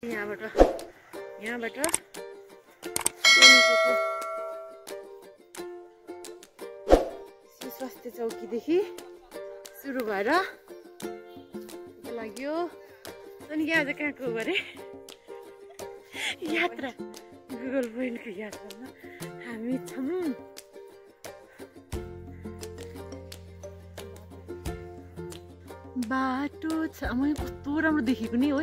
यहाँबाट स्वास्थ्य चौकीदेखि सुरु भएर लाग्यो अनि आज कहाँको अरे यात्रा गुगल पोइन्टको यात्रामा हामी छौँ। बाटो छ मैले कस्तो राम्रो देखेको नि हो।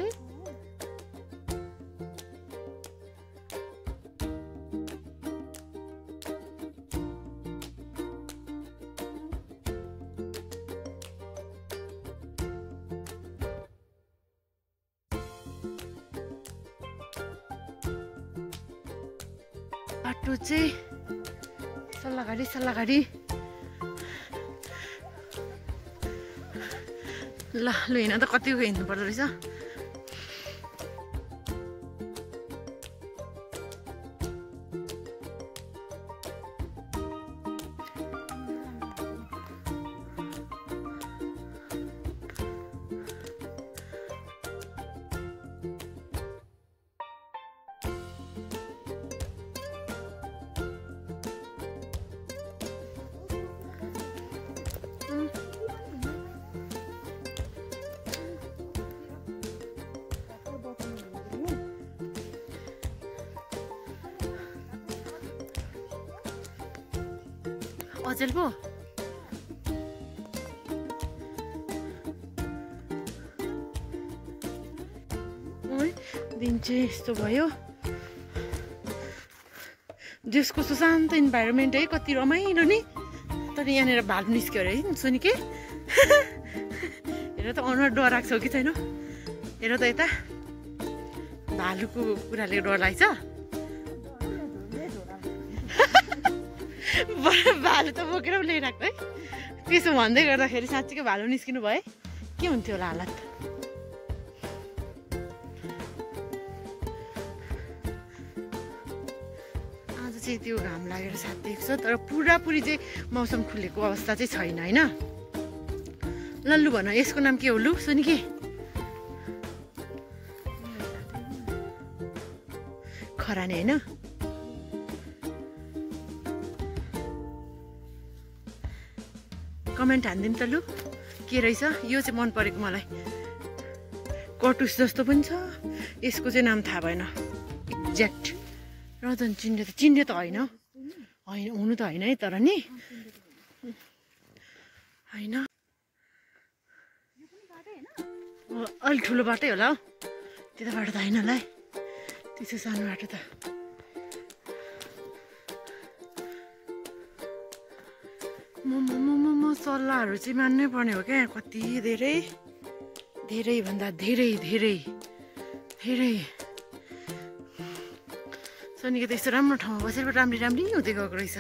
बाटो चाहिँ सल्लाघारी ल हिँड्न त कतिको हिँड्नु पर्दो रहेछ। अचेल पो दिन चाहिँ यस्तो भयो। जसको सुशान्त इन्भाइरोमेन्ट है कति रमाइलो नि। तर यहाँनिर भालु निस्क्यो अरे है सुनि के हेर त अनुहार डराएको छौ कि छैन हेर त यता भालुको कुराले डर लाग्छ। भालु त बोकेर ल्याइरहेको है। त्यसो भन्दै गर्दाखेरि साँच्चीकै भालु निस्किनु भए के हुन्थ्यो होला हालत। आज चाहिँ त्यो घाम लागेर साथ देख्छ तर पुरापुरी चाहिँ मौसम खुलेको अवस्था चाहिँ छैन होइन। लल्लु भन यसको नाम के हो लु सुनि के खरानी होइन। कमेन्ट हानिदिनु त लु के रहेछ। यो चाहिँ मन परेको मलाई। कटुस जस्तो पनि छ। यसको चाहिँ नाम थाहा भएन एक्ज्याक्ट। रजन चिन्डे त होइन हुनु त होइन है तर नि होइन अलिक ठुलो बाटै होला हौ। त्यता बाटो त होइन होला है त्यसो सानो बाटो त। सल्लाहहरू चाहिँ मान्नै पर्ने हो क्या। कति धेरै भन्दा धेरै सोनीको त यस्तो राम्रो ठाउँमा बसेर राम्री हुँदै गएको रहेछ।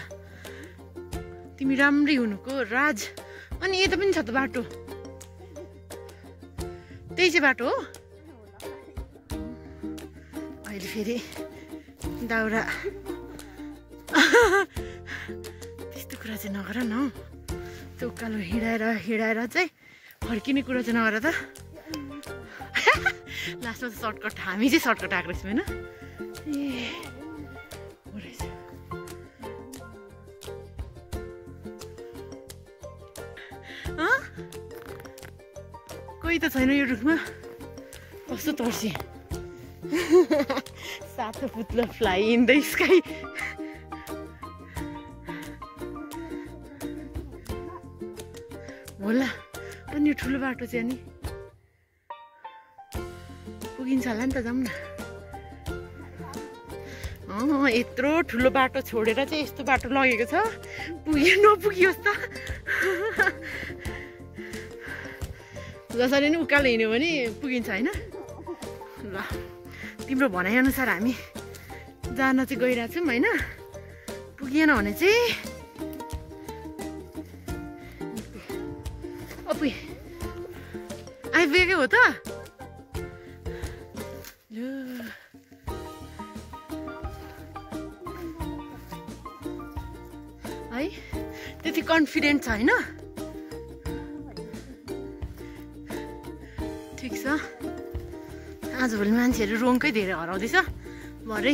तिमी राम्री हुनुको राज। अनि यता पनि छ त बाटो। त्यही चाहिँ बाटो हो। अहिले फेरि दाउरा त्यस्तो कुरा चाहिँ नगर न हौ। त्यो उकालो हिँडाएर चाहिँ फर्किने कुरा चाहिँ नगर त। लास्टमा चाहिँ सर्टकट हामी चाहिँ सर्टकट आएको रहेछौँ होइन। ए रहेछ कोही त छैन यो रुखमा। कस्तो तर्सी सातो पुत्लो फ्लाइ इन द स्काई। होला अनि यो ठुलो बाटो चाहिँ अनि पुगिन्छ होला नि त जाउँ न। यत्रो ठुलो बाटो छोडेर चाहिँ यस्तो बाटो लगेको छ। नपुगियोस् त। जसरी नै उकालो हिँड्यो भने पुगिन्छ होइन। ल तिम्रो भनाइअनुसार हामी जान चाहिँ गइरहेको छौँ होइन। पुगिएन भने चाहिँ आइपुगेकै हो त। है त्यति कन्फिडेन्ट छ होइन। ठिक छ आजभोलि मान्छेहरू रङकै धेरै हराउँदैछ भरे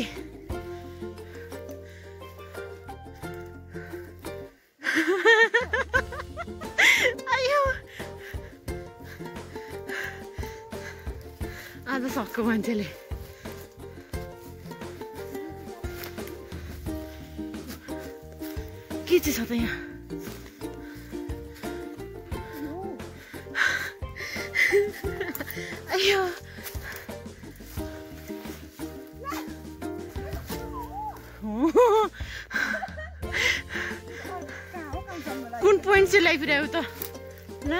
आज सक्यो मान्छेले के चाहिँ छ त यहाँ अयो कुन पोइन्ट चाहिँ ल्याइपुर्यायो त ल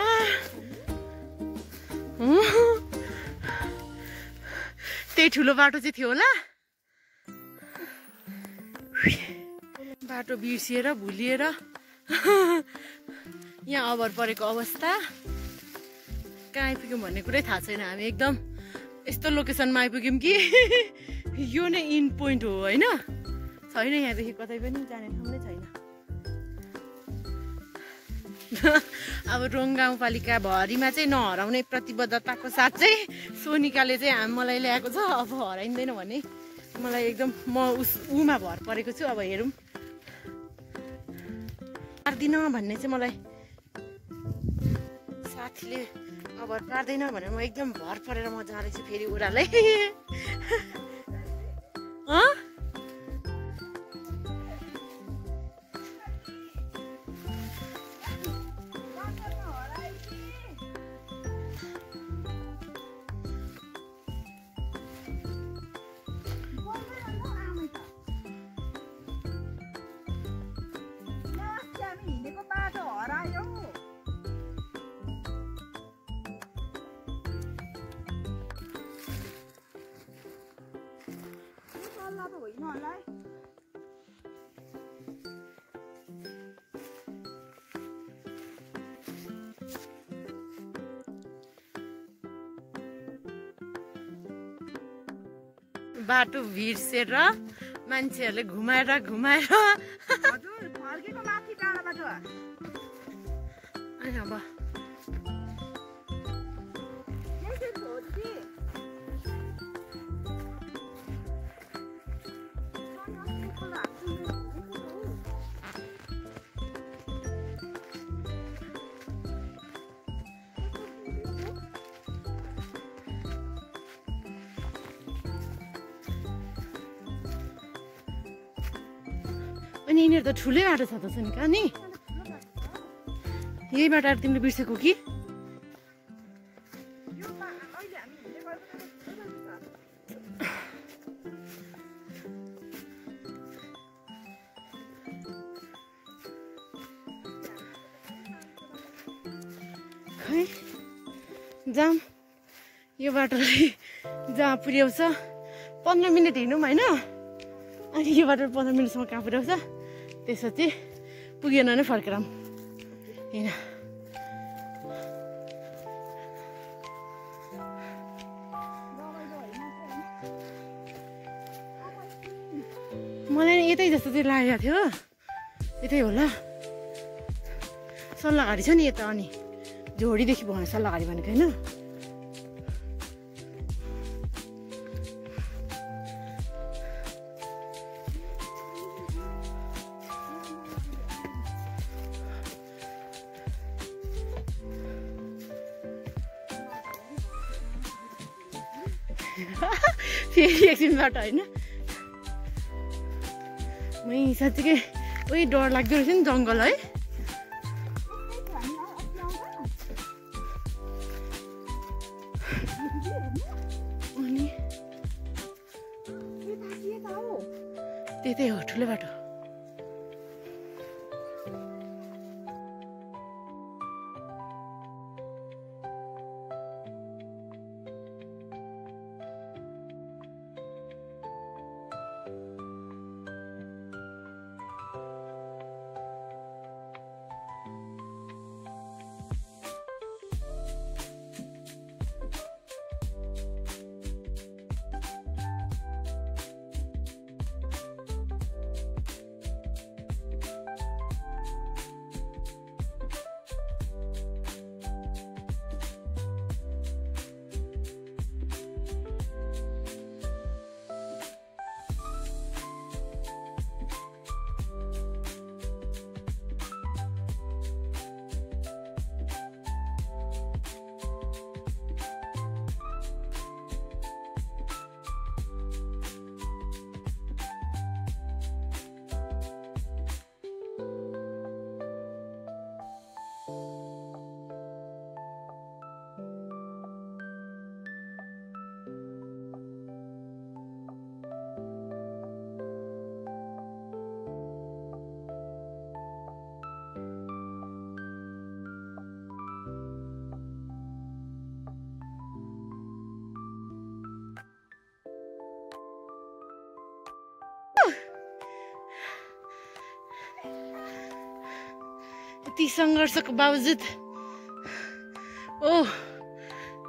त्यही ठुलो बाटो चाहिँ थियो होला बाटो बिर्सिएर भुलिएर यहाँ अभर परेको अवस्था कहाँ आइपुग्यौँ भन्ने कुरै थाहा छैन हामी एकदम यस्तो लोकेसनमा आइपुग्यौँ कि यो नै इन पोइन्ट हो होइन छैन यहाँदेखि कतै पनि जाने ठाउँ नै छैन अब रोङ गाउँपालिका भरिमा चाहिँ नहराउने प्रतिबद्धताको साथ चाहिँ सोनिकाले चाहिँ मलाई ल्याएको छ अब हराइँदैन भने मलाई एकदम म उमा भर परेको छु अब हेरौँ पार्दिन भन्ने चाहिँ मलाई साथीले अब पार्दैन भनेर म एकदम भर परेर म जाँदैछु फेरि ओह्रालै बाटो भिर्सेर मान्छेहरूले घुमाएर हजुर फर्केको माथि टाढाबाट अनि अब अनि यिनीहरू त ठुलै बाटो छ त सोनिका नि यही बाटो तिमीले बिर्सेको कि खै जाम यो बाटोले जहाँ पुर्याउँछ 15 मिनट हिँडौँ होइन अनि यो बाटो 15 मिनटसम्म कहाँ पुर्याउँछ त्यसपछि पुगेन नै फर्केर होइन मलाई यतै जस्तो चाहिँ लागेको थियो यतै होला सल्लाहघारी छ नि यता अनि झोडीदेखि भयो सल्लाहघारी भनेको होइन फेरि एकछिनबाट होइन मै साँच्चीकै उही डर लाग्दो रहेछ नि जङ्गल है अनि त्यतै हो ठुलो बाटो यति सङ्घर्षको बावजुद ओ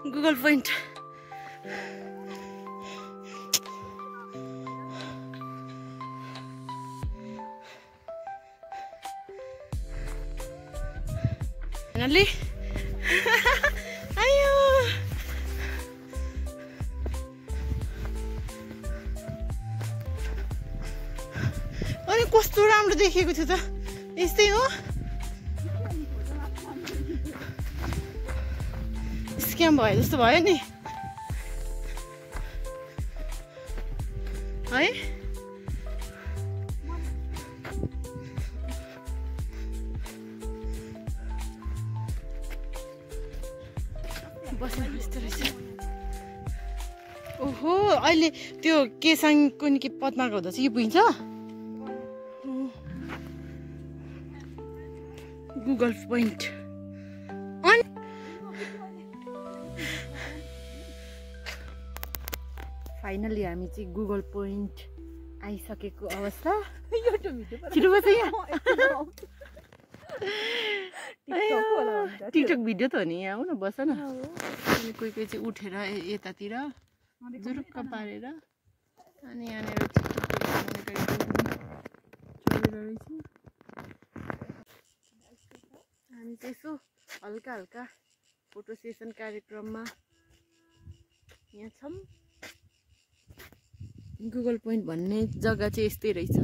गुगल पोइन्ट फाइनली आयो अनि कस्तो राम्रो देखेको थियो त यस्तै हो स्क्याम भयो जस्तो भयो नि है बस्नु यस्तो रहेछ ओहो अहिले त्यो केसाङको नि के पदमार्ग हुँदा चाहिँ यो पुगिन्छ गुगल पोइन्ट फाइनली हामी चाहिँ गुगल पोइन्ट आइसकेको अवस्था छिटो बस टिकटक भिडियो त हो नि यहाँ आऊ न बस न अनि कोही कोही चाहिँ उठेर यतातिर जुरुक्क पारेर अनि यहाँनिर हामी चाहिँ यसो हल्का हल्का फोटो सेसन कार्यक्रममा यहाँ छौँ गुगल पोइन्ट भन्ने जग्गा चाहिँ यस्तै रहेछ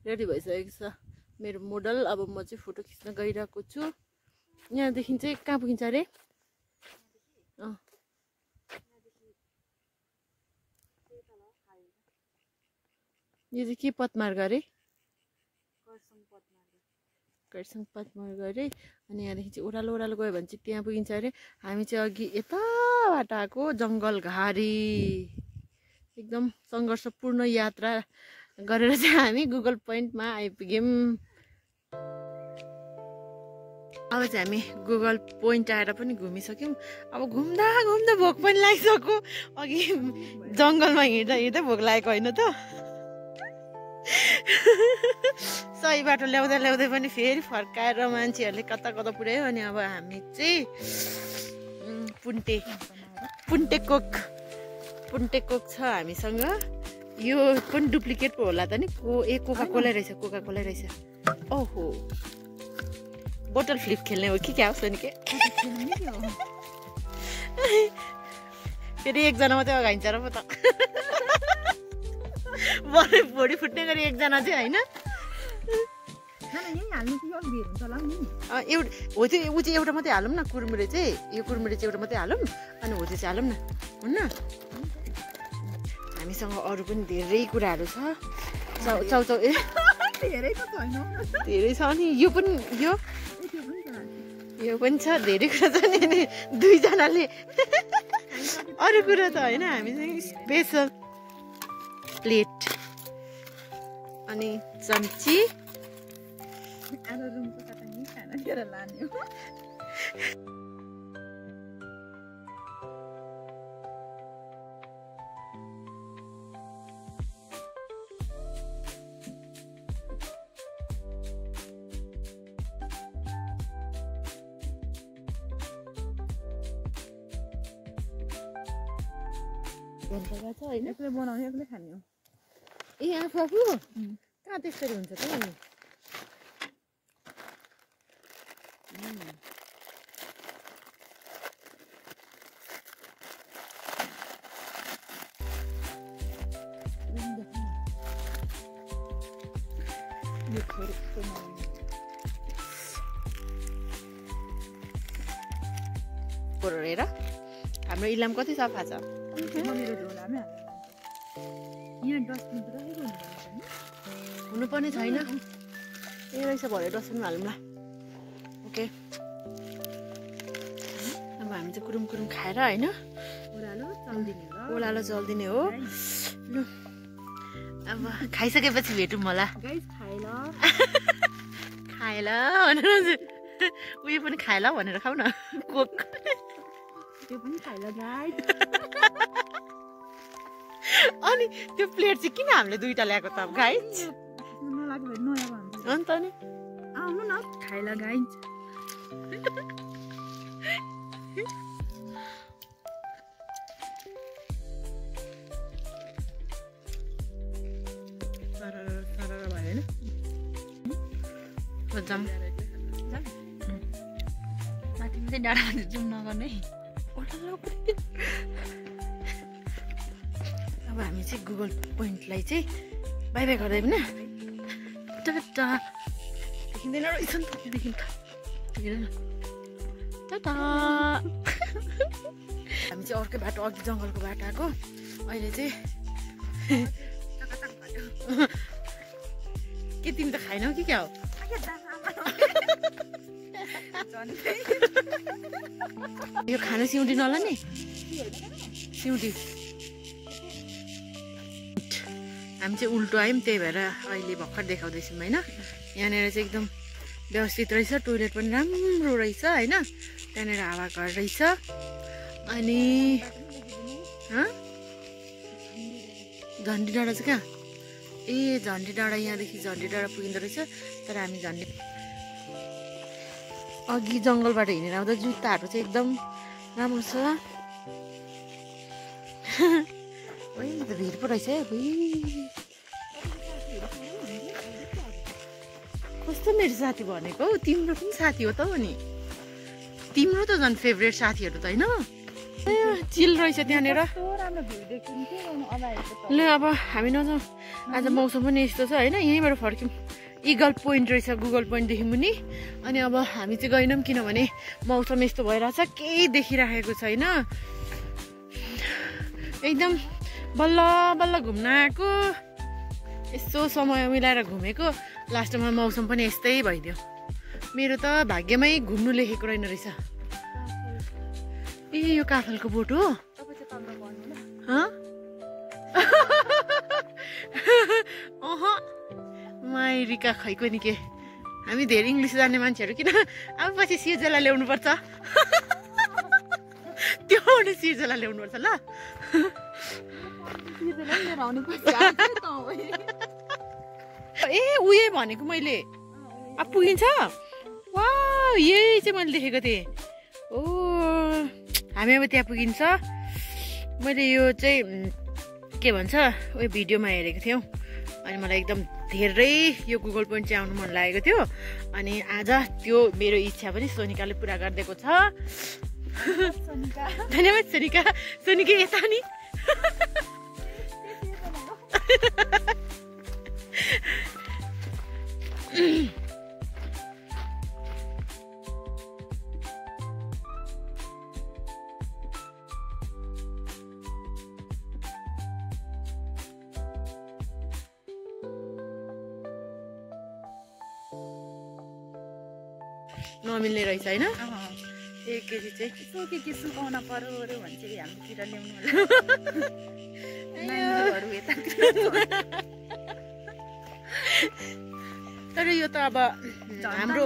रेडी भइसकेको छ मेरो मोडल अब म चाहिँ फोटो खिच्न गइरहेको छु यहाँदेखि चाहिँ कहाँ पुगिन्छ अरे यो चाहिँ के पदमार्ग अरे खरसाङ पदमार्ग अरे अनि यहाँदेखि चाहिँ ओह्रालो ओह्रालो गयो भने चाहिँ त्यहाँ पुगिन्छ अरे हामी चाहिँ अघि यताबाट आएको जङ्गल घारी एकदम सङ्घर्षपूर्ण यात्रा गरेर चाहिँ हामी गुगल पोइन्टमा आइपुग्यौँ अब चाहिँ हामी गुगल पोइन्ट आएर पनि घुमिसक्यौँ अब घुम्दा घुम्दा भोक पनि लागिसक्यो अघि जङ्गलमा हिँड्दा हिँड्दै भोक लागेको होइन त सही बाटो ल्याउँदा ल्याउँदै पनि फेरि फर्काएर मान्छेहरूले कता कता पुर्यायो अनि अब हामी चाहिँ पुन्टे कोक छ हामीसँग यो पनि डुप्लिकेट पो होला त नि कोका कोला रहेछ ओहो बोतल फ्लिप खेल्ने हो कि क्या होस् नि के फेरि एकजना मात्रै अगाइन्छ र पो त भोडि फुट्ने गरी एकजना चाहिँ होइन हो त्यो ऊ चाहिँ एउटा मात्रै हालौँ न कुरमुरे चाहिँ यो कुरमुरे चाहिँ एउटा मात्रै हालौँ अनि हो त्यो चाहिँ हालौँ न हुन्न हामीसँग अरू पनि धेरै कुराहरू छ चाउचाउ धेरै छ अनि यो पनि छ धेरै कुरा छ नि दुईजनाले अरू कुरा त होइन हामीसँग स्पेसल प्लेट अनि चम्ची एक्लै बनाउने एक्लै खाने हो ए आफू कहाँ त्यसरी हुन्छ त हेर हाम्रो इलाम कति सफा छ हुनुपर्ने छैन ए रहेछ भरे डस्टबिन हालौँ ल ओके अब हामी चाहिँ कुरुम कुरुम खाएर होइन ओह्रालो चल्दिने हो लु अब खाइसकेपछि भेटौँ होला खाएला भनेर उयो पनि खाएला भनेर खाऊ न कोक त्यो पनि खाएला गाइस अनि त्यो प्लेट चाहिँ किन हामीले दुईटा ल्याएको त गाइज अन्त नि आउनु न खाइला गाइज जाम माथि चाहिँ डाँडा जुम नगर्ने अब हामी चाहिँ गुगल पोइन्टलाई चाहिँ बाई बाई गर्दै पनि टाटा देखिँदैन रहेछ नि त देखिन्छ देख्दैन टाटा हामी चाहिँ अर्कै बाटो अघि जङ्गलको बाटो आएको अहिले चाहिँ के तिमी त खाएनौ कि क्या हो यो खाना सिउँडी नला नि सिउँडी हामी चाहिँ उल्टो आयौँ त्यही भएर अहिले भर्खर देखाउँदैछौँ होइन यहाँनिर चाहिँ एकदम व्यवस्थित रहेछ टोइलेट पनि राम्रो रहेछ होइन त्यहाँनिर हावाघर रहेछ अनि झन्डी डाँडा चाहिँ कहाँ ए झन्डी डाँडा यहाँदेखि झन्डी डाँडा पुगिँदो रहेछ तर हामी झन्डी अघि जङ्गलबाट हिँडेर आउँदा जुत्ताहरू चाहिँ एकदम राम्रो छ त भिड पो रहेछ है कस्तो मेरो साथी भनेको हौ तिम्रो पनि साथी हो त हो नि तिम्रो त झन् फेभरेट साथीहरू त होइन चिल रहेछ त्यहाँनिर ल अब हामी नजाउँ आज मौसम पनि यस्तो छ होइन यहीँबाट फर्क्यौँ इगल पोइन्ट रहेछ गुगल पोइन्टदेखि मुनि अनि अब हामी चाहिँ गएनौँ किनभने मौसम यस्तो भइरहेछ केही देखिराखेको छैन एकदम बल्ल बल्ल घुम्न आएको यसो समय मिलाएर घुमेको लास्टमा मौसम पनि यस्तै भइदियो मेरो त भाग्यमै घुम्नु लेखेको रहेन रहेछ ए यो काफलको बोट हो माइरिका खैको नि के हामी धेरै इङ्ग्लिस जान्ने मान्छेहरू किन अब पछि सिर्जना ल्याउनु पर्छ त्यो भने सिर्जना ल्याउनु पर्छ ल ए उयो भनेको मैले अब पुगिन्छ वा यही चाहिँ मैले देखेको थिएँ ओ हामी अब त्यहाँ पुगिन्छ मैले यो चाहिँ के भन्छ उयो भिडियोमा हेरेको थियौँ अनि मलाई एकदम धेरै यो गुगल पोइन्ट चाहिँ आउनु मन लागेको थियो अनि आज त्यो मेरो इच्छा पनि सोनिकाले पुरा गरिदिएको छ धन्यवाद सोनिका सोनिका यता नि नमिल्ने रहेछ होइन एक केजी चाहिँ यसो के सुकाउन पर्यो अरे भन्छ हाम्रोतिर ल्याउनु तर यो त अब हाम्रो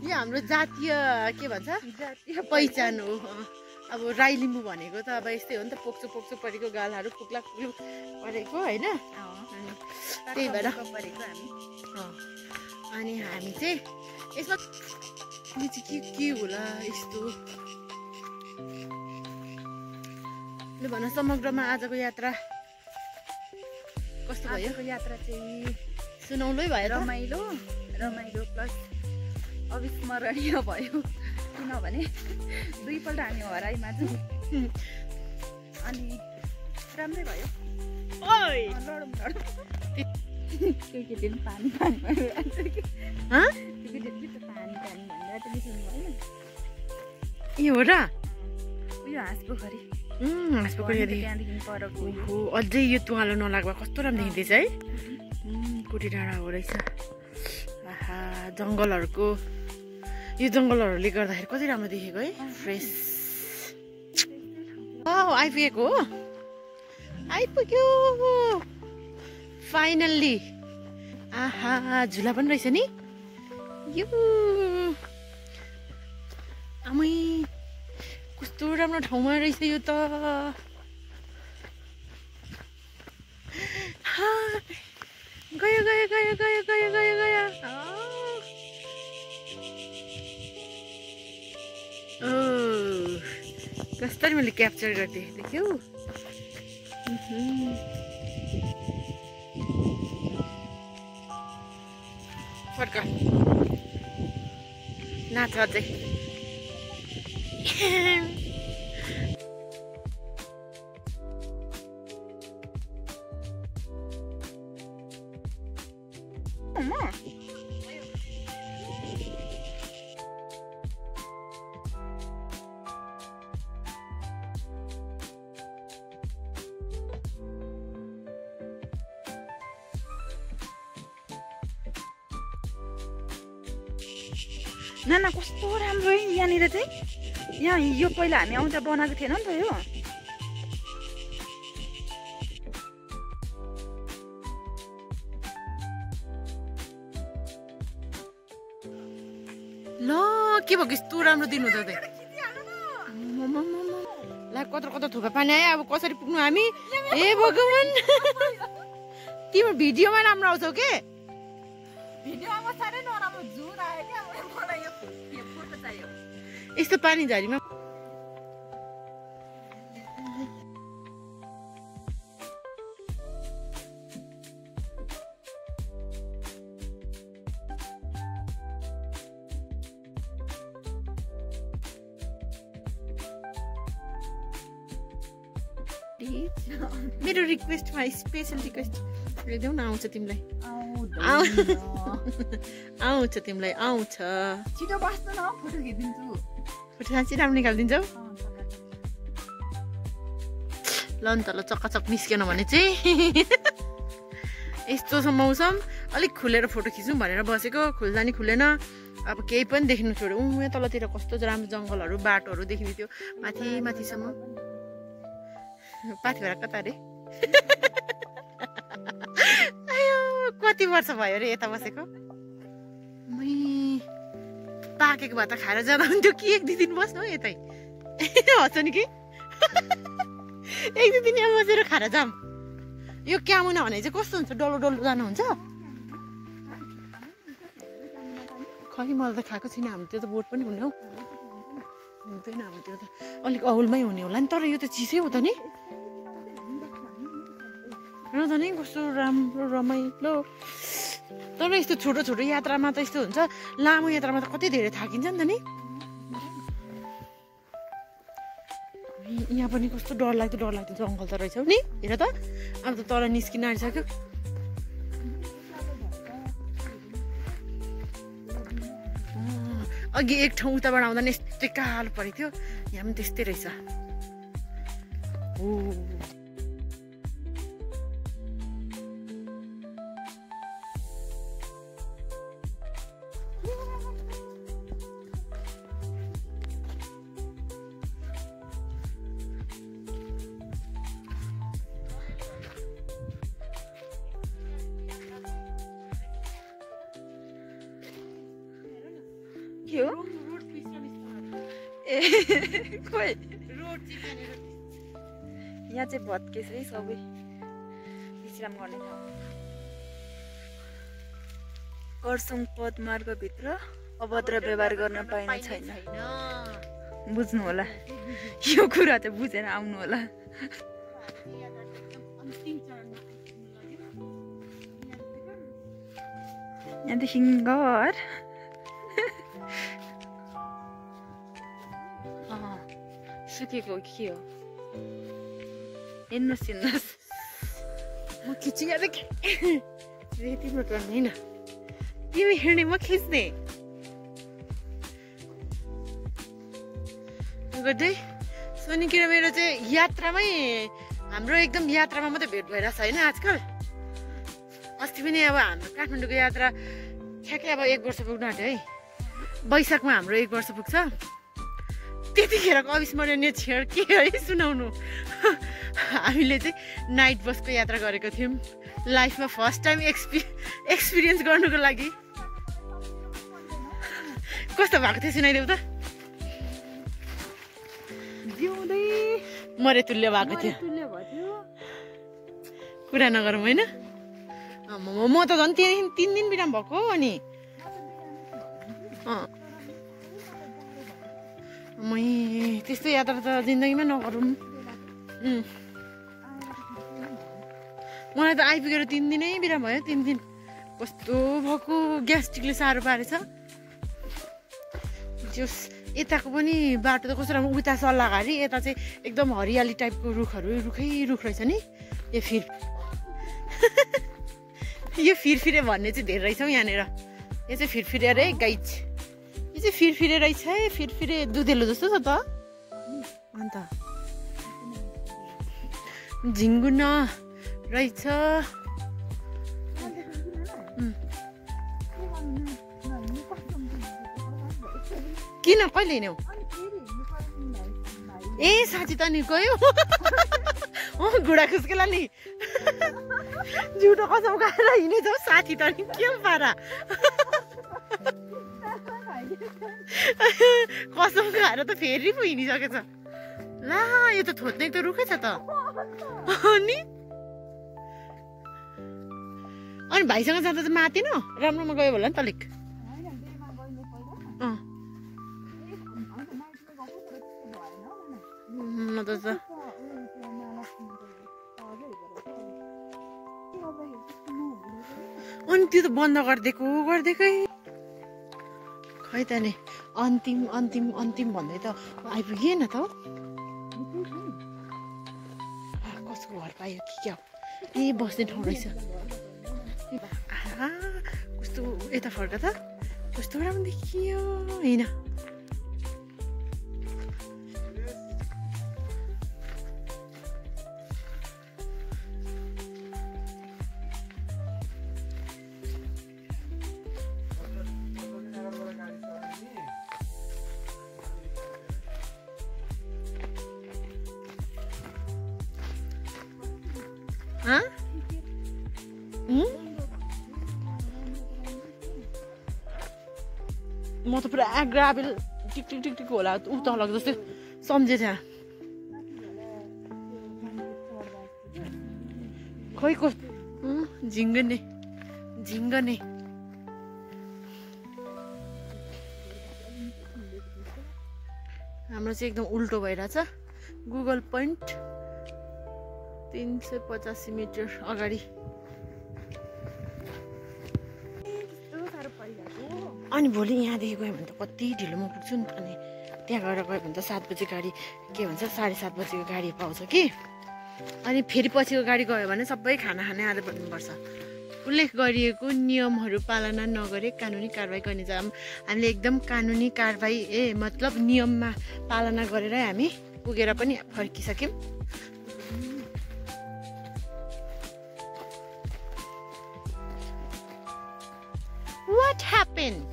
यो हाम्रो जातीय के भन्छ पहिचान हो अब राई लिम्बू भनेको त अब यस्तै हो नि त पोक्सो पोक्सो परेको गालहरू खुक्ला खुक्लु परेको होइन त्यही भएर अनि हामी चाहिँ यसमा यो चाहिँ के होला यस्तो ल भन समग्रमा आजको यात्रा कस्तो भयो यात्रा चाहिँ सुनौलै भयो रमाइलो रमाइलो प्लस अविस्मरणीय भयो किनभने दुईपल्ट हामी हराइमा छौँ अनि राम्रै भयो लडौँ लडौँ त्यो केटीले पानी पानी भनिरहेको छ कि त्यो केटीले चाहिँ पानी पानी भनिरहेको छ सुन्नु भएन यो हो र उयो हाँस पोखरी त्यहाँदेखि अझै यो तुवालो नलाग्दा कस्तो राम्रो देखिँदैछ है कोटी डाँडा हो रहेछ आहा जङ्गलहरूको यो जङ्गलहरूले गर्दाखेरि कति राम्रो देखेको है फ्रेस आइपुगेको हो आइपुग्यो फाइनल्ली आहा झुला पनि रहेछ नि यो आमै कस्तो राम्रो ठाउँमा रहेछ यो त गयो गयो गयो गयो गयो गयो गयो कसरी मैले क्याप्चर गर्दै देख्यौ फर्क नाच अझै नाना कस्तो राम्रो है यहाँनिर चाहिँ यहाँ यो पहिला हामी आउँदा बनाएको थिएन नि त यो ल के भएको यस्तो राम्रो दिन हुँदा त ला कत्रो कत्रो थुका पानी आयो अब कसरी पुग्नु हामी ए भगवान् तिम्रो भिडियोमा राम्रो आउँछौ के भिडियोमा साह्रै नराम्रो जुर आयो क्या मलाई यो फोटो चाहियो यस्तो पानी झरीमा मेरो रिक्वेस्टमा स्पेसल रिक्वेस्ट देऊ न आउँछ तिमीलाई आउँछ तिमीलाई आउँछ छिटो बस्नु न फोटो खिचिदिन्छु फोटो साँच्चै राम्रो निकालिदिन्छौ ल नि त ल चक्काचक निस्केन भने चाहिँ यस्तो छ मौसम अलिक खुलेर फोटो खिचौँ भनेर बसेको खुल्दा नि खुलेन अब केही पनि देख्नु छोड्यो यहाँ तलतिर कस्तो राम्रो जङ्गलहरू बाटोहरू देखिने थियो माथि माथिसम्म पाथी भएर कता अरे कति वर्ष भयो अरे यता बसेको मै पाकेको भए त खाएर जाँदा हुन्थ्यो कि एक दुई दिन बस्नु यतै हँस नि कि एक दुई दिन यहाँ बसेर खाएर जाऊँ यो क्यामुना भने चाहिँ कस्तो हुन्छ डल्लो डल्लो जानुहुन्छ खै मैले त खाएको छैन हाम्रो त्यो त बोट पनि हुने हौ हुँदैन हाम्रो त्यो त अलिक औलमै हुने होला नि तर यो त चिसै हो त नि र त नि कस्तो राम्रो रमाइलो तर यस्तो छोटो छोटो यात्रामा त यस्तो हुन्छ लामो यात्रामा त कति धेरै थाकिन्छ नि त नि यहाँ पनि कस्तो डरलाग्दो जङ्गल त रहेछ नि हेर त अब त तल निस्किन आइसक्यो अघि एक ठाउँ उताबाट आउँदा नि यस्तै कालो परेको थियो यहाँ पनि त्यस्तै रहेछ के हो ए खोइ यहाँ चाहिँ भत्केछ है सबै विश्राम गर्ने ठाउँ कर्सुङ पदमार्गभित्र अभद्र व्यवहार गर्न पाइने छैन बुझ्नु होला यो कुरा चाहिँ बुझेर आउनु होला यहाँदेखि घर सुकेको के हो हेर्नुहोस् हेर्नुहोस् म खिचिया त तिम्रो टर्न होइन तिमी हेर्ने म खिच्ने गर्दै सोनिकी र मेरो चाहिँ यात्रामै हाम्रो एकदम यात्रामा मात्रै भेट भइरहेको छ होइन आजकल अस्ति पनि अब हाम्रो काठमाडौँको यात्रा ठ्याक्कै अब 1 वर्ष पुग्नु आँट्यो है वैशाखमा हाम्रो 1 वर्ष पुग्छ त्यतिखेरको अविस्मरणीय क्षण के है सुनाउनु हामीले चाहिँ नाइट बसको यात्रा गरेको थियौँ लाइफमा फर्स्ट टाइम एक्सपिरियन्स गर्नुको लागि कस्तो भएको थियो सुनाइदेऊ त मरे तुल्य भएको थियो तुल्य भएको थियो कुरा नगरौँ होइन म त झन् 3 दिन बिराम भएको अनि मै त्यस्तो यात्रा त जिन्दगीमा नगरौँ मलाई त आइपुगेर 3 दिनै बिराम भयो 3 दिन कस्तो भएको ग्यास्ट्रिकले साह्रो पारेछ जस यताको पनि बाटो त कस्तो राम्रो उता सल्लाहघारी यता चाहिँ एकदम हरियाली टाइपको रुखहरू रुख रहेछ नि यो फिरफिरे भन्ने चाहिँ धेरै रहेछ हौ यहाँनिर यो चाहिँ फिरफिरे अरे गाइज यो चाहिँ फिरफिरे रहेछ है फिरफिरे दुधेलो जस्तो छ त अन्त झिङ्गुना रहेछ किन कहिले हिँड्यौ ए साथी त नि गयो घुडा खुस्केला नि जुटो कसम खाएर हिँडेछौ साथी त नि के पारा कसम खाएर त फेरि पो हिँडिसकेछ ला यो त थोत्ने त रुखै छ त अनि भाइसँग जाँदा चाहिँ मातेन राम्रोमा गयो होला नि त अलिक अनि त्यो त बन्द गरिदिएकै खै त नि अन्तिम भन्दै त आइपुगेन त कसको घर पायो कि क्या ए बस्ने ठाउँ रहेछ कस्तो यता फर्का त कस्तो राम्रो देखियो होइन म त पुरा ग्राभेल टिक टिक टिक टिक होला उता लाग्दो जस्तै सम्झेछ खै कस्तो झिङ्गने हाम्रो चाहिँ एकदम उल्टो भइरहेछ गुगल पोइन्ट 385 मिटर अगाडि अनि भोलि यहाँदेखि गयो भने त कति ढिलोमा पुग्छु नि अनि त्यहाँ गएर गयो भने त 7 बजे गाडी के भन्छ 7:30 बजेको गाडी पाउँछ कि अनि फेरि पछिको गाडी गयो भने सबै खाना खाने आदत पर्नुपर्छ उल्लेख गरिएको नियमहरू पालना नगरे कानुनी कारबाही गर्ने हामीले एकदम कानुनी कारबाही मतलब नियममा पालना गरेरै हामी पुगेर पनि फर्किसक्यौँ What happened?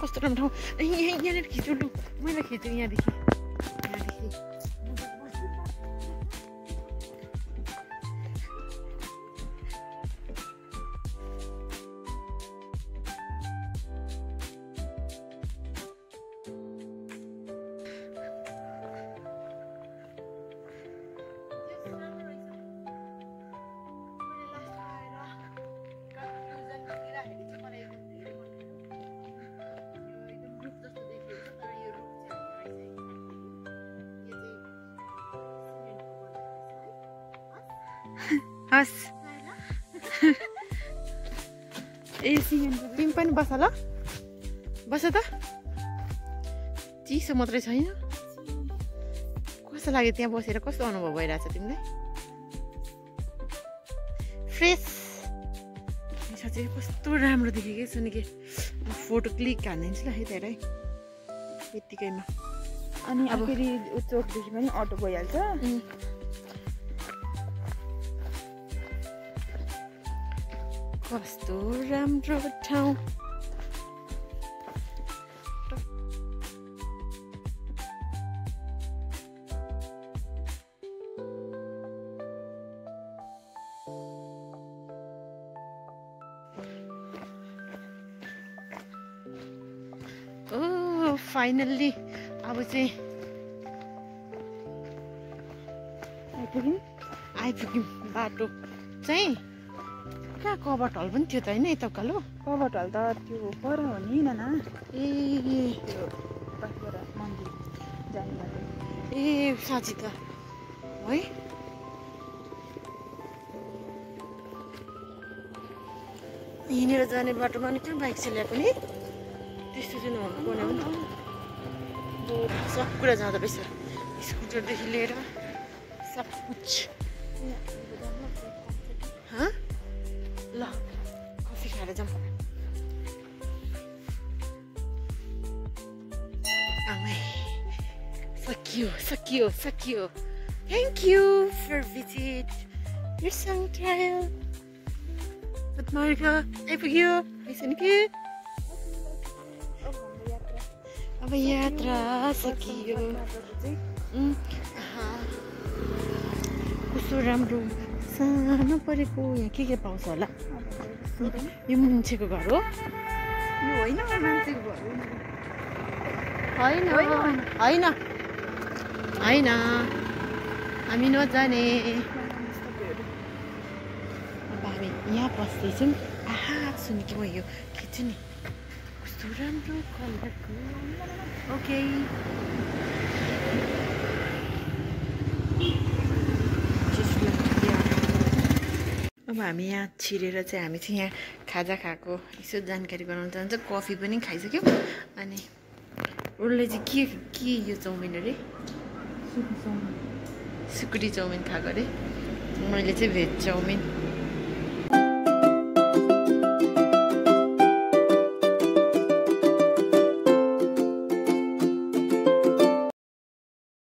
कस्तो राम्रो ठाउँ यहाँनिर खिच्नु लु मैले खिच्छु यहाँदेखि हस् तिमी पनि बस ल बस त चिसो मात्रै छैन कस्तो लाग्यो त्यहाँ बसेर कस्तो अनुभव भइरहेछ तिमीलाई फ्रेस चाहिँ कस्तो राम्रो देखेँ कि सुने कि फोटो क्लिक हानिदिन्छु ल है धेरै यत्तिकैमा अनि अब फेरि चोकदेखि पनि अटो गइहाल्छ कस्तो राम्रो ठाउँ फाइनल्ली अब चाहिँ आइपुग्यौँ। बाटो चाहिँ कहाँ कबाट हल पनि थियो त होइन यता उकालो? कबाट हल त त्यो पर हो नि नाना, ए त्यो पाखबाट मन्दिर जाने बाटो। ए साँच्ची त है। हिँडेर जाने बाटोमा नि कहाँ बाइक चलाएको नि? त्यस्तो चाहिँ नहुनु पर्ने हो नि त। सब कुरा जाँदो रहेछ, स्कुटरदेखि लिएर सब कुछ। ल कफी खाएर जाउँ। आमै सकियो सकियो सकियो। Thank you for visit your song trial. Marika आइपुग्यो हैन के? अब यात्रा सकियो। कस्तो राम्रो सानो परेको। यहाँ के पाउँछ होला? यो मान्छेको घर हो? यो होइन मान्छेको घर होइन होइन होइन, हामी नजाने। अब हामी यहाँ बस्दैछौँ। आहा सुन्यो कि म यो खिच्छु नि, कस्तो राम्रो कलरको। ओके अब हामी यहाँ छिरेर चाहिँ हामी चाहिँ यहाँ खाजा खाएको यसो जानकारी गराउन चाहन्छ। कफी पनि खाइसक्यौँ। अनि उसले चाहिँ के यो चाउमिन अरे? सुकुटी चाउमिन खाएको अरे। मैले चाहिँ भेज चाउमिन।